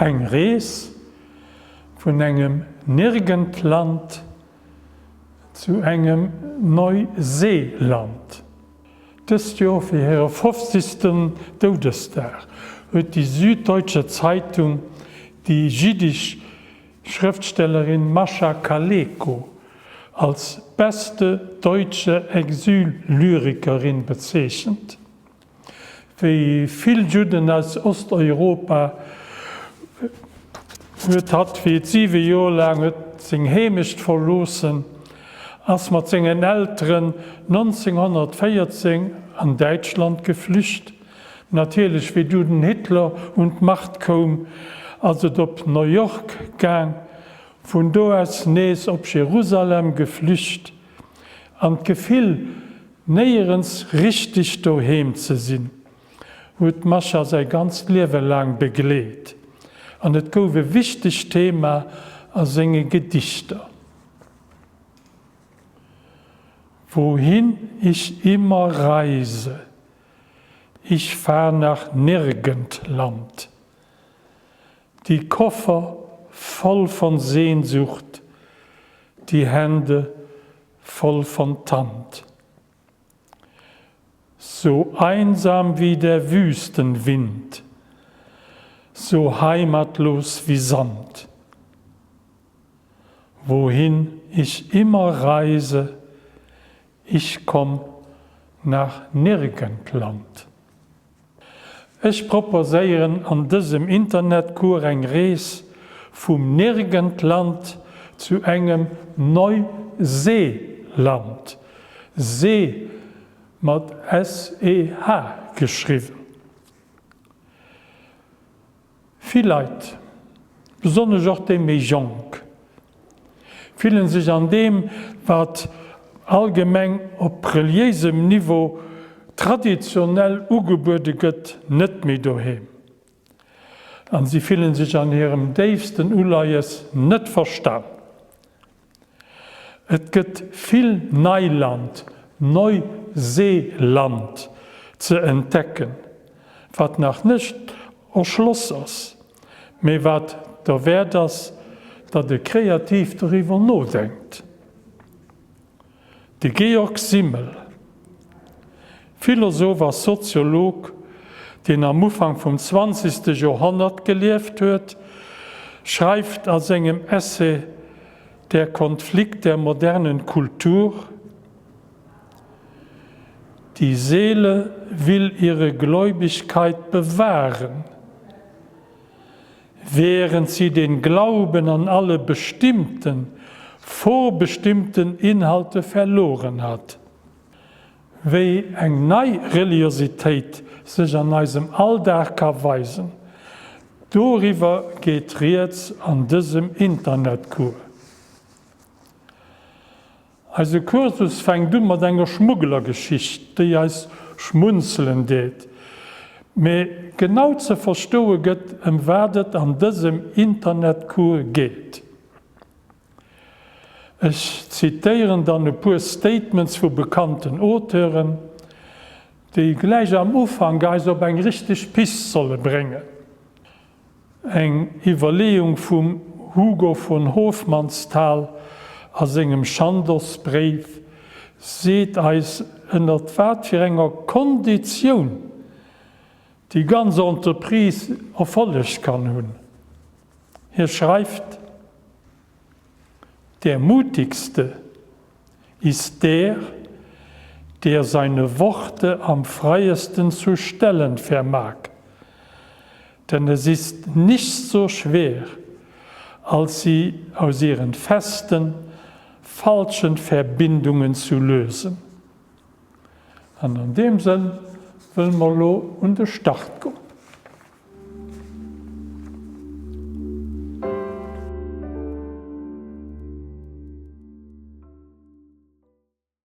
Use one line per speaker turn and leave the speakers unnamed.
Eng Rees vun engem Nirgendland zu engem Neuseeland. Dëst Joer fir hire fofzegsten Doudesdag huet die Süddeutsche Zeitung déi jiddisch Schrëftstellerin Mascha Kaléko als beste deutsche Exil-Lyrikerin bezeechent. Wéi vill Judden aus Osteuropa huet hatt wéi et 7 Joer laang huet seng Heemecht verloossen, ass mat sengen Elteren 1914 an Däitschland geflücht. Natierlech wéi du den Hitler un d'Macht koum, ass et op New York gaang, vun do aus nees op Jerusalem geflücht an d'Gefill Néierens richteg doheem ze sinn, huet d'Mascha säi ganzt Liewe laang begleet an et gouf e wichtegt Thema a senge Gedichter. Wohin ich immer reise, ich fahr nach nirgendland. Die Koffer voll von Sehnsucht, die Hände voll von Tand. So einsam wie der Wüstenwind, so heimatlos wie Sand. Wohin ich immer reise, ich komm nach Nirgendland. Ech proposéieren an dësem Internetcours eng Rees vum Nirgendland zu engem Neuseeland, See mat s-e-h geschriwwen. Vill Leit, besonnesch och déi méi Jonk, fillen sech an deem, wat allgemeng op reliéisem Niveau traditionell ugebuede gëtt, net méi doheem. An si fillen sech an hirem déifsten Uleies net verstan. Et gëtt vill Neiland, Neuseeland, ze entdecken, wat nach net erschloss ass, mee wat derwäert ass, datt e kreativ doriwwer nodenkt. De Georg Simmel, Philosoph a Soziolog, deen am Ufank vum zwanzegste Joerhonnert gelieft huet, schreift a sengem Essay Der Konflikt der modernen Kultur, Die Seele will ihre Gläubigkeit bewahren, während sie den Glauben an alle bestimmten, vorbestimmten Inhalte verloren hat. Wéi eng nei Reliositéit sech an eisem Alldag ka weisen, doriwwer geet rieds an dësem Internetcours. Eise Kursus fänkt u mat enger Schmugglergeschicht, déi eis schmunzelen deet, mee genau ze verstoe gëtt, ëm wat et an dësem Internetcours geet. Ech zitéieren dann e puer Statements vu bekannten Auteuren, déi gläich am Ufank eis op eng richteg Pist solle bréngen. Eng Iwwerleeung vum Hugo von Hofmannsthal a sengem Chandos-Bréif seet eis ënnert wat fir enger Konditioun déi ganz Entreprise Erfolleg kann hunn. Hie schreift, Der Mutigste ist der, der seine Worte am freiesten zu stellen vermag, denn es ist nicht so schwer, als sie aus ihren festen, falschen Verbindungen zu lösen. An an deem Sënn wëlle mer elo un de Start goen.